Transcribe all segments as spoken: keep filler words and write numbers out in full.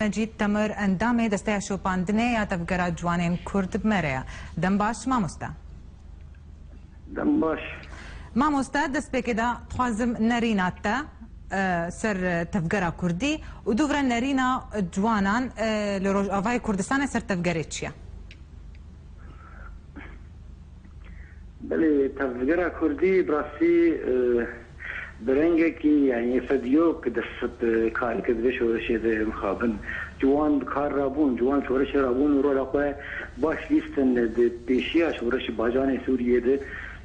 Mecîd Temir, endamê Desteya Şopandinê ya Tevgera Ciwanên Kurd, bi me re ye. Dem baş, mamoste. Dem baş. Mamoste, destpêkê de dixwazim nerîna te, e, ser, e, tevgera kurdî û dûvre nerîna ciwanan, e, li Rojavayê Kurdistanê ser tevgerê çi ye? Belê, tevgera kurdî bi rastî, e, bi rengekî, yanî, fedyo ki dest bi karê kir di vê şoreşê de mixabin. Ciwan bi kar rabûn, ciwan şoreşê rabûn û rola xwe baş lîstin di pêşiya şoreşê bajarên Sûriyê de,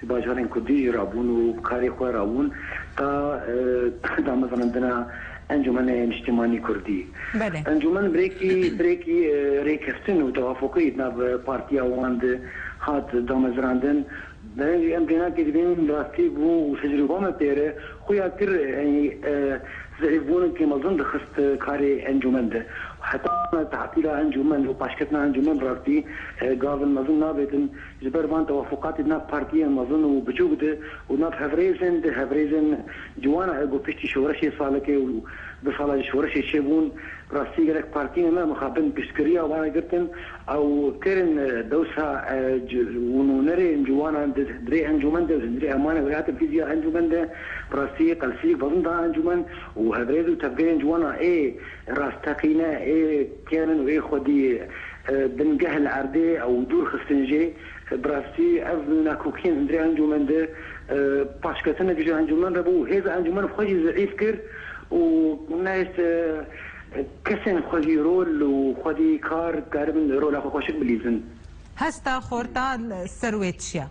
bajarên kurdî jî rabûn û bi karê xwe rabûn. Ta, e, damezrandina Encûmenê Niştimanî Kurdî. Belê. Encûmen birêkî, birêkî, e, rêkeftin û tewafuqî di nav partiya wan de hat damezrandin. Belê, em dênakê dibînin rastî bû û tecrûba me pê re xuya kir, e, e, zehîfbûnekî mezin dixist karê encûmen de. Heta tatîla encûmen û paşketina encûmen bi rastî, e, gavin mezin nabêtin. Ji ber van tewafuqatê di nav partiyên mezin û biçûk de û nav hevrêzên de, hevrêzên ciwana, e, ku piştî şoreşê salekê û du sala ji şoreşê çêbûn, rastî gelek partiyên me mixabin piştgiriya wan girtin, ew kirin, e, dewsa, e, ci-, û nûnerên ciwanan di, di rê encûmen de, di rê emane welatin fîziya encûmen de, bi rastî qelsiyek mezin da encûmen û hevrêz û tevgerên ciwana ê rasteqîne, ê kêrin û ê xwedî, e, bingeh li erdê ew dûr xistin jê. Bi rastî ev nakokiyên hundirê encûmen de, e, paşketinek ji encûmen re bû. Hêza encûmen xwe jî zeîf kir û nehişt, e, kesên xwe jî rol û xwedî kar karibin rola xwe xweşik bilîzin. Hesta xorta ser wê çi ye?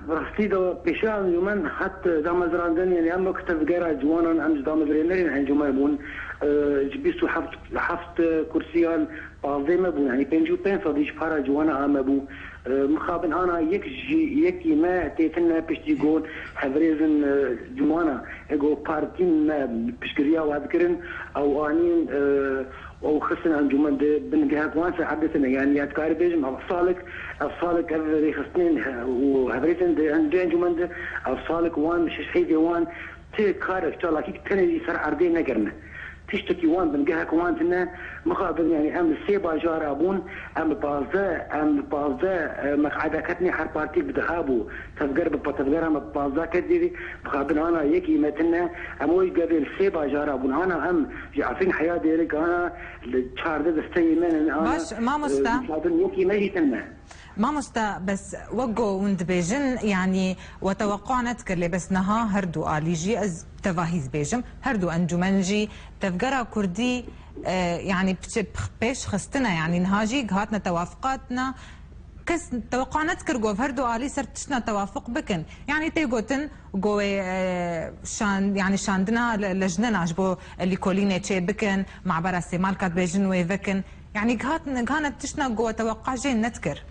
Bi rastî de pêşiya encûmen hat damezrandin, yanî em wek tevgera ciwanan, em ji damezrênerên encûmen bûn. E, ji bîst û heft, heft kursiyan pazdeh me bûn, yanî pêncî û pênc sedî ji para ciwana a me bû. E, mixabin ana yek jî, yekî me têtin me piştî got, hevrêzin, e, ciwana, ego partîn me piştgiriya we dikirin, ew anîn, e, û xistin encûmen di bingehek wan ser erdê tine. Yanî, ez dikarî bêjim, ev salek, ev salek ev rêxistinên he-, û hevrêsên di en-, di encûmen de, ev salek wan, şeş hêzê wan, ti karek, çalakîk tenê jî ser erdê nekirine. Tiştekî wan, bingehek wan tine, mixabin, yanî, em li sê bajara bûn, em bi pazdeh, em bi pazdeh, e, meqeda ketinê her partîk bi deha bû. Tevger bi pa-, tevgera me bi pazdeh ket dêrî, mixabin ana yekî me tine, em wê gevê li sê bajara bûn. Ana em ji Efrîn heya dêrik ana li çardeh desteyê me ne, ana, Baş, mamoste. E, mixabin yekî me jî tine. Mamoste, bes wek ku hûn dibêjin, yanî we teweqa nedikir, lê bes niha her du alî jî ez tevahî dibêjim, her du encûmen jî tevgera kurdî, e, yanî piçe-, pêş xistine, yanî niha jî hatine tewafiqatine, kes teweqa nedikir ku ev her du alî ser tiştine tewafiq bikin. Yanî tê gotin ku wê, e, şan-, yanî şandina le-, lejnena ji bo lîkolînê çê bikin, mabera Sêmalka dibêjin wê vekin. Yanî gihat-, gihane tiştine ku we teweqa jê nedikir.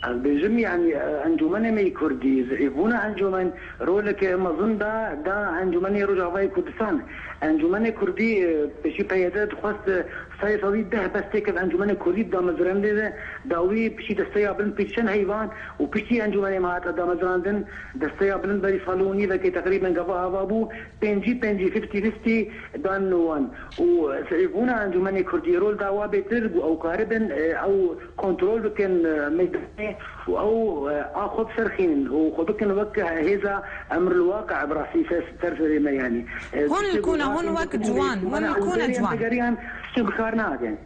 Ez bêjim, yanî, e, encûmenê me yê kurdî, zehîfbûna encûmen roleke mezin da, da encûmenê Rojavayê Kurdistan. Encûmenê kurdî, e, pêşî P Y D dixwest, e, sey sedî deh bes têkev encûmenê kurdî bi damezrandê de dawî piştî desteya bilind pêşî çend heyvan û piştî encûmenê me hate damezrandin, desteya bilind berî sal û nîvekê teqrîben gava ava bû, pêncî pêncî, fifty fifty, dan wan. Û zehîfbûna encûmenê kurdî rol da wa bêtir bû, ew karibin, e, ew kontrol bikin, e, meydanê û ew, e, a xwe biserxînin û xwe bikin wek hêza emr li waqe bi rastî ser, ser serê me, yanî. E, Hûn li ku ne, hûn wek ciwan, hûn li ku ne ciwan? Digeriyan, tiştê bi kar nake.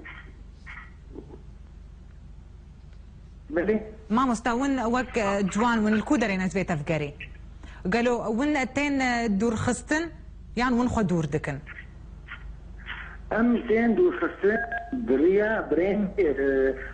Belê. Mamoste, win wek, e, ciwan, win li ku derê ne ji vê tevgerê? Gelo win tên, e, dûrxistin yan win xwe dûr dikin? Em tên dûrxistin bi riya birên, e,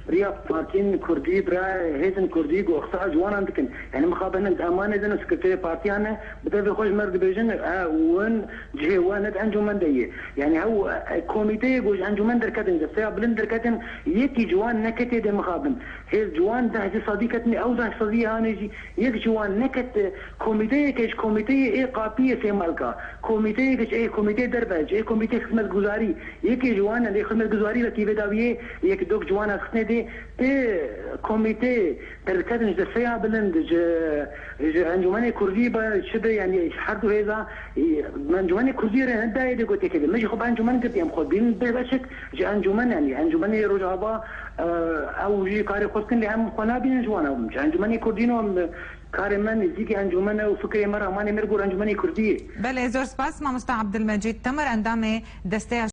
bi riya partiyên kurdî, bi riya hêzên kurdî ku xisa ciwanan dikin. Yanî mixabin emanê din û sekreterê partiyan ne, bi devê xwe ji me re dibêjin, e, win cihê we ne di encûmen de ye. Yanî hew, e, komîteyê ku ji encûmen derketin, desteya bilind derketin, yekî ciwan neketê dê mixabin. Hêz ciwan deh ji sedî ketinê, ew deh sedî hanê jî yek ciwan neket, e, komîteyeke ji komîteyê ê qapiyê Sêmalka, komîteyeke ji ê komîteyê derve, ji ê komîteyê xizmetguzarî, yekê ji wan ê xizmetguzarî Tî vê dawiyê yek dok ciwan ez xistine dê, tê komîtê derketin ji desteya bilind, ji, ji Encûmenê Kurdî be, çi be, yanî her du hêza, e, Encûmenê Kurdî re ne dayê de gotê kevê. Me jî xwe bi encûmen girtî, em xwe bînin bê beşek ji encûmen, yanî Encûmenê Rojava, e, ew jî karê xwe dikin, lê em xwe nabînin ji wan, em ji Encûmenê Kurdî ne, em karê me nêzîkî encûmen e û fikrê me, ramanê me li gor Encûmenê Kurdî ye. Belê, zor spas, Mamosta Abdulmecîd Temir, endamê desteya